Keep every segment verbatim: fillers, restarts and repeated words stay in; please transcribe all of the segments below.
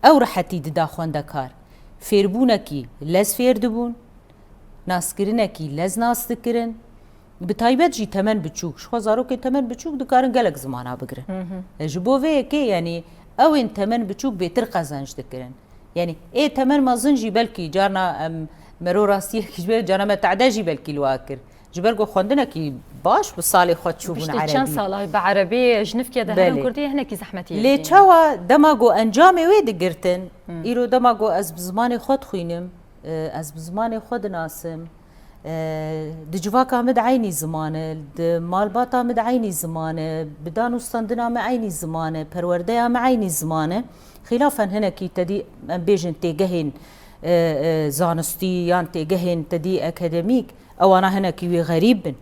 ew rehetî dida xwendekar. Fêrbûnekî lez fêr dibûn, naskirinekî lez nas dikirin. Bi taybet jî temen biçûk, ji xwe zarokên temen biçûk dikarin gelek zimana bigirin. E, ji bo vê yekê, yanî ew ên temen biçûk bêtir qezenc dikirin. Yanî ê temen mezin jî belkî carna em mero rastiyek ji bê carna me tehde jî belkî li wa kir. Ji ber ku xwendinekî baş bi salê xwe çûbûn Piştî çend erebî. Sala bi erebî ji nifkê de herin Belê. Kurdî hinekî zehmetî Lê çawa dema ku encamê wê digirtin, îro dema ku ez bi zimanê xwe dixwînim, e, ez bi zimanê xwe dinasim, e, di civaka min de eynî ziman e, di malbata min de eynî ziman e, bi dan û standina min eynî ziman e, perwerdeya min eynî ziman e. Xîlafen hinekî tedî em bêjin têgehên, e, e, zanistî yan têgehên tedî akademîk, ewana hinekî wê xerîb bin.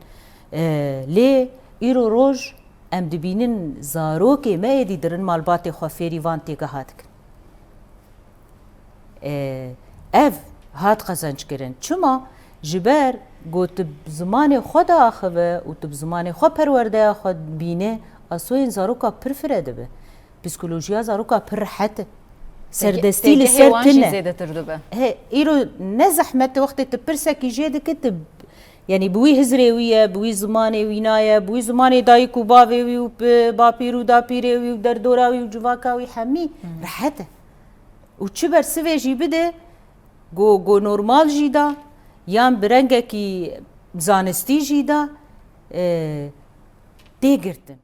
E, lê îro roj em dibînin zarokê me êdî dirin malbatê xwe fêrî van têgeha dikin. E, ev hat qezenc kirin. Çima? Ji ber ku tu bi zimanê xwe diaxive û tu bi zimanê xwe perwerdeya xwe dibîne, asoyên zaroka pir fire dibe. Psîkolojiya zaroka pir rehet e. Serdestî li Têgehê ser wan jî tune. Zêdetir dibe. He, îro ne zehmet e wextê tu pirsekî jê dike, tu, yanî bi wî hizrê wî ye, bi wî zimanê wî naye, bi wî zimanê dayik û bavê wî û pi-, bapîr û dapîrê wî û derdora wî û civaka wî hemî rehet e. Û çi bersivê jî bide, go, go normal jî da, yan bi rengekî zanistî jî da, e, tê girtin.